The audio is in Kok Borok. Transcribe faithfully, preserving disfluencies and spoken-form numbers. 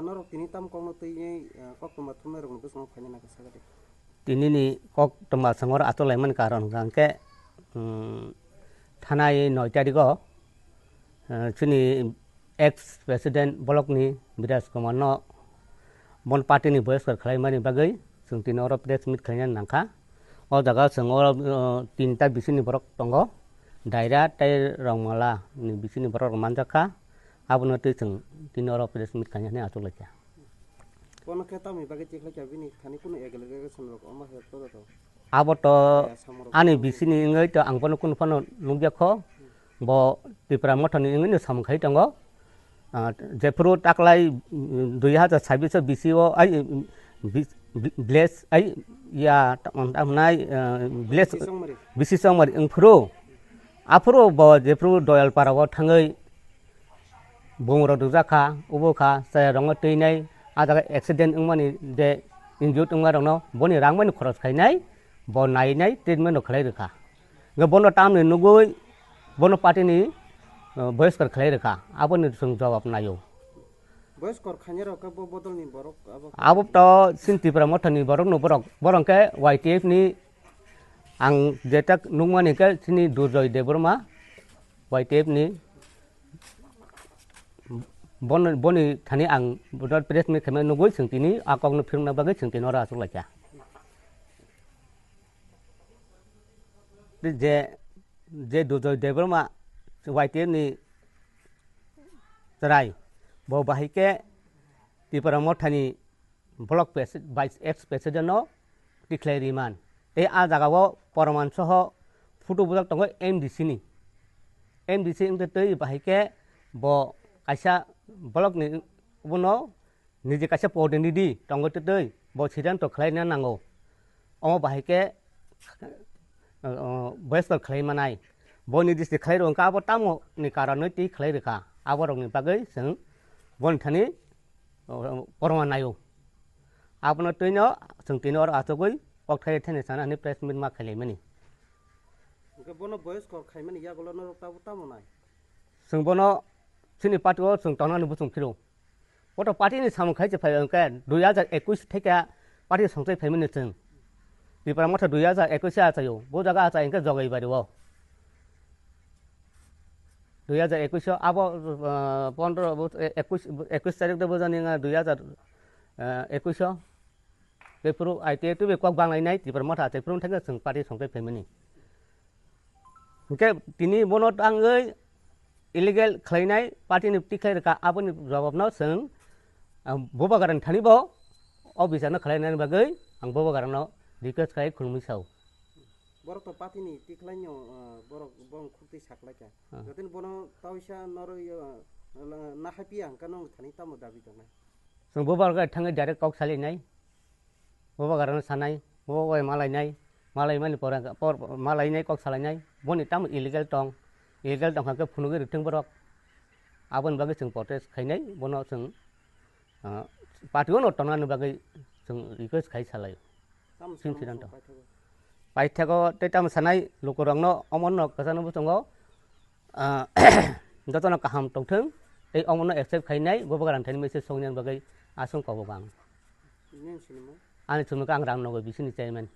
Norok tini tam kokno twi, eh, koktwma thumnairokni bwskango phaina nangkha sakha di. Tinini koktwma songor achuk laimani karon hwnkha hwnkhe, um, thanai noi tarigo, eh, chini ex president block ni Biraj Kumar no bon party ni boyskor khlaimani bagwi chwng tini oro press meet khlaina nangkha. O jaga chwng oro, eh, tinta bisini borok tongo, Daira tei Rongmala ni bisini borok rok manjakha. Abono twi chwng tini oro press meet khaina hinwi achuk laikha. Bono khe tamni bagwi tikhlai kha bini thani kunu allegation rok omo hai to da to. Abo to ani bisini wngwi to ang bono kunu phano nukya kho. Bo Tipra Mothani wngwi no samung khai tongo. Ah, jephuru taklai, mm, dui hazar sabbish o bisi o ai, mm, bis-, bi-, village ai ya ta-, ta-, hwnai, ah, village bisi chongmari wngphuru. Aphuru bo jephuru Doyalpara o thangwi bumrok rwjak kha, ubo kha, chayarokno twinai, a jaga accident wngmani je injured wngmarokno boni rangmani khoros khainai, bo nainai, treatment rok khlai rwkha. Hwnkhe bono tamni nugwi, bono party ni, uh, boyskor khlai rwkha, aboni chwng jawab naio. Boyskor khainai rok khe bo bodol ni borok abo. Abo to sin Tipra Mothani borok no borok, borok khe Y T F ni ang jetak nukmani khe sini Durjoy Debbarma Y T F ni Bon-, boni thani ang bono press meet khaima nugwi chwng tini a kokno phirokna bagwi chwng tini oro achuk laikha. Je, je Dujoy Debbarma Y T F ni chwrai, bo bahai khe Tipra Mothani block pres-, vice ex president no tikhlai riman. Tei a jaga o poroman soho photo bujak tongo M D C ni. M D C wngtwi twi bahai khe bo kaisa block ni bono niji kaisa protinidhi tongo twi twi bo siddhanto khlai na nango. Omo bahai khe, uh, uh, boyskor khlai manai. Bo niji se khlai rwkha abo tamo ni karonwi twi khlai rwkha. Abo rokni bagwi chwng boni thani o, o, porma naio. Abono twino chwng tini oro achugwi kokthai thani sana hwnwi press meet ma khailaimani. Hwnkhe bono boyskor khaimani yagulo norok tabuk tamo nai? Chwng bono chini party o chwng tongnani buchung phiro. Boto party ni samung khai se phai hwnkhe dui hazar ekush theke party songchai phaimani chwng. Tipra Motha dui hazar ekush se achaio. Bo jaga achai hwnkhe Jogai Bari o. Dui hazar ekush o abo, ah, pondro bo, e-, ekush, ekush tarik de bojani wngkha dui hazar, ah, ekush o. Bephuru I T F twi bai kok banglainai, Tipra Motha achai phuru thangkhe chwng party songchai phaimani. Hwnkhe tini bono tangwi illegal khlainai party ni tikhlai rwkha, aboni jawab no chwng, ah, Bubagra ni thani bo o bichar no khlainani bagwi ang Bubagra no request khai khulumwi sao. Borok to party ni tikhlai no, ah, borok bong khuk twi saklai kha. Ah. Jotoni bono tawisa norwi, ah, la-, nahai piya hwnkhe nong thani tamo dabi tongnai? Chwng Bubagra thangwi direct kok salainai. Bubagra no sanai, Bubagra malainai, malaimani pore, por, malainai kok salainai. Boni tamo illegal tong, illegal tong kha khe phunugwi rwthwng borok. Aboni bagwi chwng protest khainai, bono chwng, ah, party o no tongnani bagwi chwng request khai salai. Tamo Sin sanai siddhanto. Paithago. Paithago tei tamo sanai lukurokno omono kwchangno bo tongo, ah, jotono kaham tongthwng tei omono accept khainai Bubagra thani message songnani bagwi aswng kok bo ang. Nini sinimung? Ani sinimung khe ang Ramnagar bisini chairman.